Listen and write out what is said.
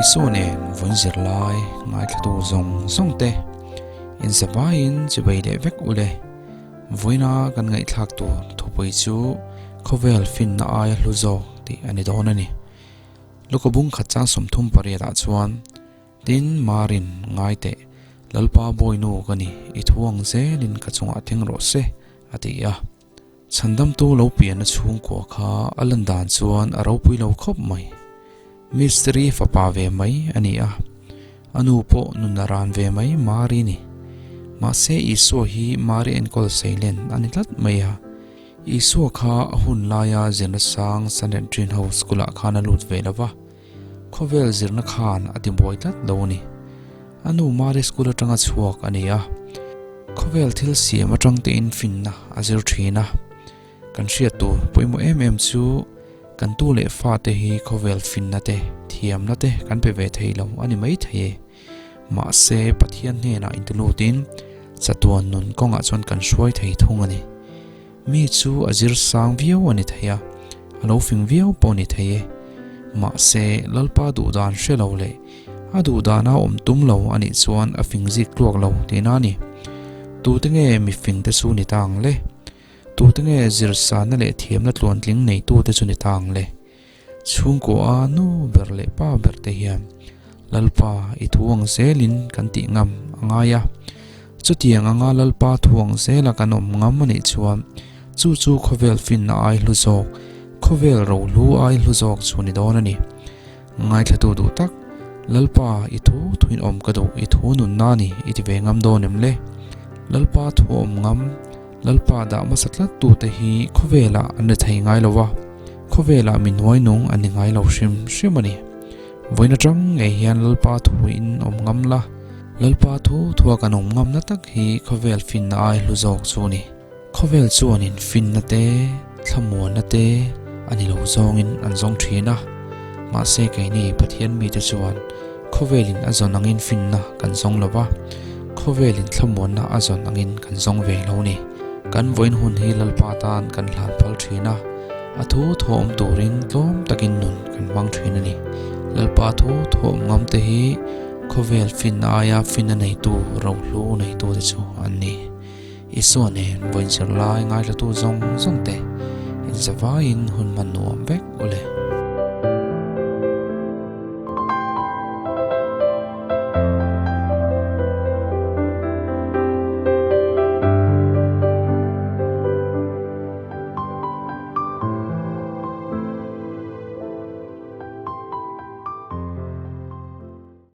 Isua nen vawiin zirlai ngaithlatu zawng zawng te inzavaiin chivei leh vek u le. Vawiina kan ngaihthlak tur thupui chu khawvel finna aia hlu zawk tih a ni dawn a ni. Lukabung khat chang 38 ah chuan Tin, Marin, ngai teh, Lalpa Bawinu ka ni, i thu ang zelin ka chungah thleng rawh se, a ti a. Chhandamtu lo pianna chhungkua kha a lan dan chuan a ropui lo khawp mai. Mistiri fapa ve mai a ni a, a nu pawh nun a ran ve mai Mari ni. Mahse Isua hi Mari enkawl seilen a ni tlat mai a. Isua kha a hun laia zirna sang Sanhedrin ho school-ah khan a lut ve lo va. Khawvel zirna khan a ti buai tlat lo a ni. A nu Mari school atanga chhuak a ni a, khawvel thil siam atang tein finna a zir thin a. Kan hriat tur pawimawh em em chu kan tu leh fate hi khawvel finna te, thiamna te kan pe ve thei lo a ni mai thei e. Mahse Pathian hnenah intilutin chatuan nun kawngah chuan kan hruai thei thung a ni. Mi chu a zir sang viau a ni thei a, a lo fing viau pawh a ni thei e. Mahse, Lalpa duhdan hre lo leh a duhdana awm tum lo a nih chuan a fing zik tluak lo tihna a ni. Tute nge mi fingte chu ni ta ang le? Tute nge zirsanna leh thiamna tluantling neitute chu ni ta ang le? Chhungkaw a nu ber leh pa ber te hian Lalpa i thu ang zelin kan tih ngam a ngai a. Chutiang anga Lalpa thu ang zela kan awm ngam a nih chuan chu chu khawvel finna ai hlu zawk, khawvel rohlu ai hlu zawk chu ni dawn a ni. Ngaithlatu duh tak, Lalpa i thu thuin awm ka duh, i thu nunna ni i ti ve ngam dawn em le? Lalpa thu awm ngam, Lalpa dah hmasa tlat tute hi khawvelah an ri thei ngai lo va, khawvelah mi hnuai nung an ni ngai lo hrim hrim a ni. Vawiin atang ngei hian Lalpa thuin awm ngam la, Lalpa thu thua kan awm ngamna tak hi khawvel finna ai hlu zawk chu a ni. Khawvel chuanin finna te, thlamuanna te a ni lo zawngin an zawng thin a, mahse keini Pathian mite chuan khawvelin a zawn angin finna kan zawng lo va, khawvelin thlamuanna a zawn angin kan zawng ve lo ni. Kan vawiin hun hi Lalpa tan kan hlan phal thin a, a thu thawm turin tlawm takin nun kan hmang thin a ni. Lalpa thu thawm ngam te hi khawvel finna aia finna neitu rohlu neitu te chu an ni. Isua nen vawiin zirlai ngaihlutu zawng zawng te inzavaiin hun hman nuam vek u le.